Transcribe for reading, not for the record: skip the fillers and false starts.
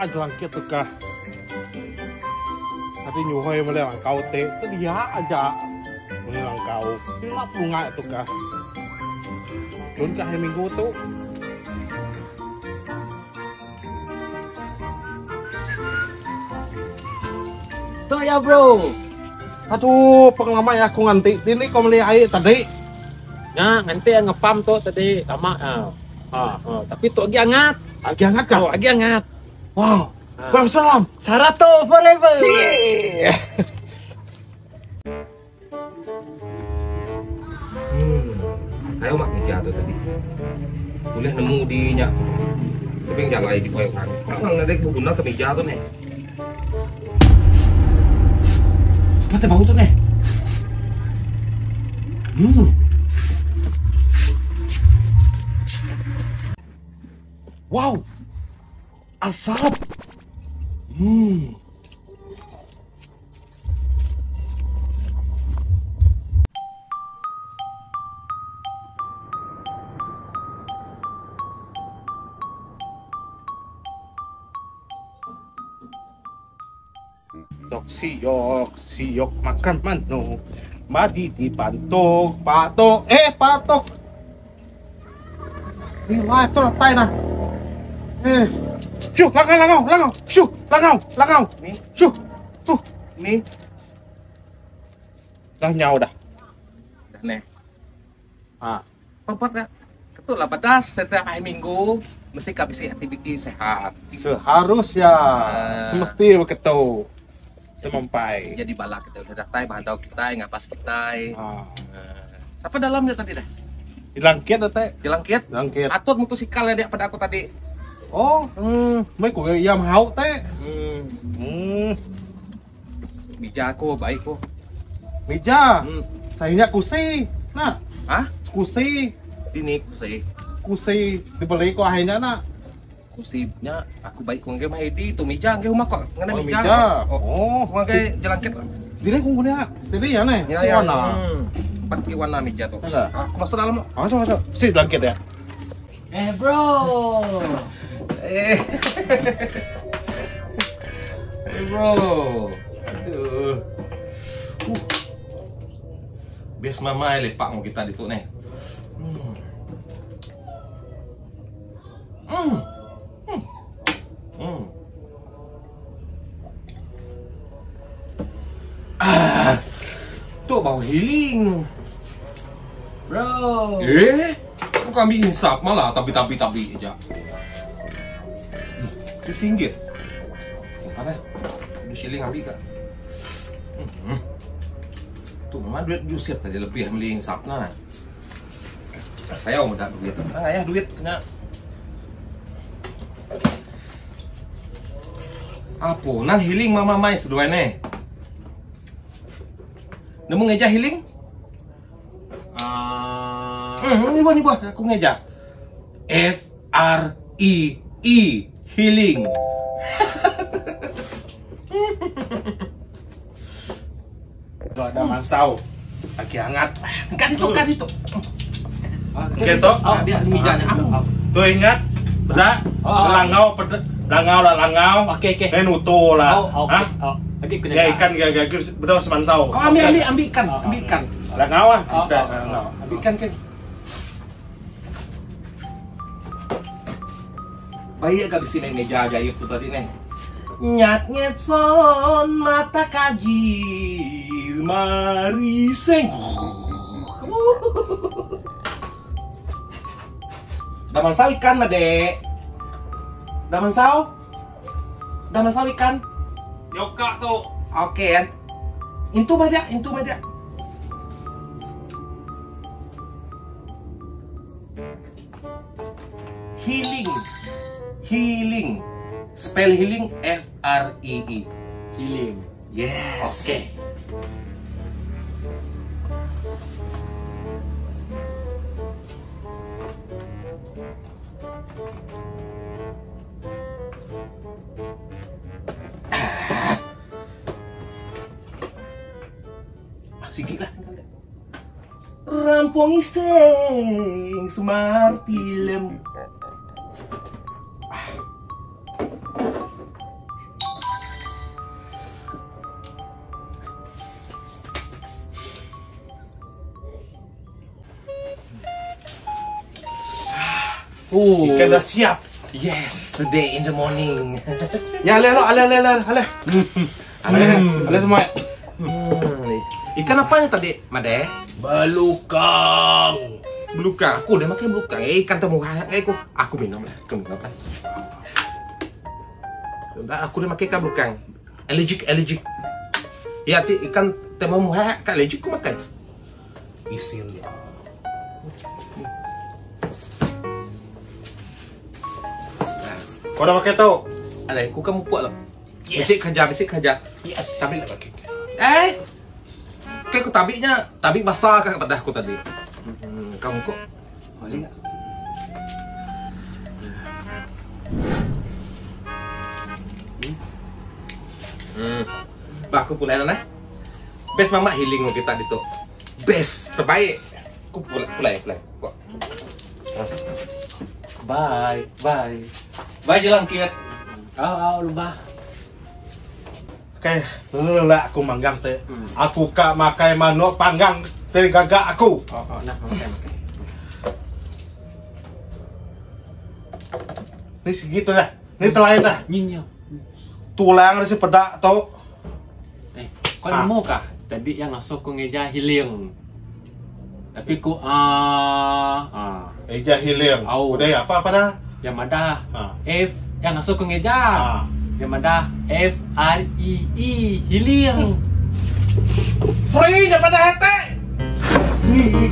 jelangkit tu kah. Tadi nyuhoi meli langkau ti, tu dia aja meli langkau. Ila pelungai tu kah. Tun kah hari minggu tu. Tu ya bro. Aduh, pengelama ya aku nganti dini kau meli ai tadi. Nya nganti ngepam tu tadi lama ah. Ha. Oh, tapi tu agi angat. Agi angat kah? Oh, agi angat. Wow. Ha. Bang salam. Sarato forever. Yeah. Hmm. Saya mak meja tu tadi. Boleh nemu di nya. Tapi jalai di koyak orang. Orang nadai berguna ke meja tu nih. Apa teh bau tu nih? Hmm. Wow. Asap. Hmm. Tok siok, siok makan manuk. Madi dipantuk, patok, eh patok. Wah, itu letai nah. Eh. Syuh, langau, langau, langau. Syuh, langau, langau. Ni. Syuh. Tuh. Ni. Dah nyau dah. Dah neh. Ha. Pempat dah. Ketu lah badas setiap hari minggu mesti ka bisi aktiviti sehat. Seharusnya Ah. semesti begitu. Semampai. Jadi bala kita udah datai bahandau kitai ngabas kitai. Ha. Apa dalamnya tadi dah? Jelangkit dah teh. Jelangkit? Jelangkit. Atut motosikal ya pada aku tadi. Oh, hmm, mai ku iya mahau teh. Hmm. Hmm. Mija aku baik ku. Mija. Hmm. Saya nya kusi. Nah. Hah? Kusi. Dini kusi. Kusi dibeli ku akhirnya nak. Kusi nya aku baik ku ngagai Mahedi tu mija ngagai rumah kok ngena Oh, mija. mija. Oh, Oh, ku ngagai jelangkit. Dini ku guna. Steady ya nih. Ya, Si ya. warna. Hmm. Empat ki warna mija tu. Enggak. Aku masuk dalam. Masuk masuk. Si jelangkit ya. Eh bro. Eh. Eh bro. Aduh. Best mama lepak mau kita ditu nih. Hmm. Hmm. Hmm. Hmm. Ah. Tu bau healing. Bro. Eh, kok kami insap malah tabi-tabi-tabi aja. Ih, singgit. Mana? Udah siling ambil kak. Hmm. Tu memang duit Yusuf tadi lebih beli insap nah. Saya mau dak duit. Nang ayah duit kena. Apa nang healing mama mai seduai ne. Nemu ngeja healing? Ah. Hmm, ni buah ni buah aku ngeja. F R E E healing. Tu ada mansau. Lagi hangat. Kan itu kan itu. Okey tu. Oh, Dia mijanya. Oh. Tu ingat pedak Oh, oh. langau pedak langau lah langau. Okey okey. Eh nutu lah. Oh, okey. Ha? Oh, okey kena. Ya ikan gak gak bedah semansau. Oh, ambil ambil ambil ikan, Oh, ambil ikan. Langau ah. Oh, Dah oh, langau. Ambil ikan kan. Baik agak bisi naik meja ajaib tu tadi nih. Nyat nyet son mata kaji mari seng. Dah mansau ikan mah dek. Dah mansau? Dah mansau ikan? Yoka tu. Okey kan. Intu baja, intu baja. Healing. Healing. Spell healing F R E E. Healing. Yes. Okey. Ah, Sikit lah. Rampung iseng semartilem. Oh. Ikan dah siap. Yes, today in the morning. Ya alih lo, alih alih alih alih. Alih alih semua. Ikan apa nya tadi, Made? Belukang. Belukang. Aku dah makan belukang. Eh, ikan temuha eh, aku. Aku minum lah. Aku minum lah. Aku dah makan ikan belukang. Allergic, allergic. Ya, ti ikan temuha kat allergic aku makan. Isin dia. Kau dah pakai tu? Alai, aku kan mupuk lah. Yes. Bisik kerja, bisik kerja. Yes. Tapi eh, kayak aku tabiknya, tabik basah kat pada aku tadi. Kamu kok? Boleh tak? Bah, aku pulai lah. Best mamak healing kita di tu. Best, terbaik. Aku pulai, pulai, pulai. Kok. Bye, bye. Bye jelang kiat. Au, au, lubah. Okay, lelak aku manggang te. Aku kak makai manuk panggang te gagak aku. Oh, oh, nah, makan, makan. Ni segitu dah. Ni telain dah. Nyinyau. Tulang si pedak tu. Eh, kau nemu kah? Tadi yang masuk ku ngeja healing. Tapi ku ah ah Eja healing. Au. Udah apa apa dah? yang ada Ah. F yang masuk ku ngeja. Ah. Yang ada F R E E healing. Free daripada hati. Ni.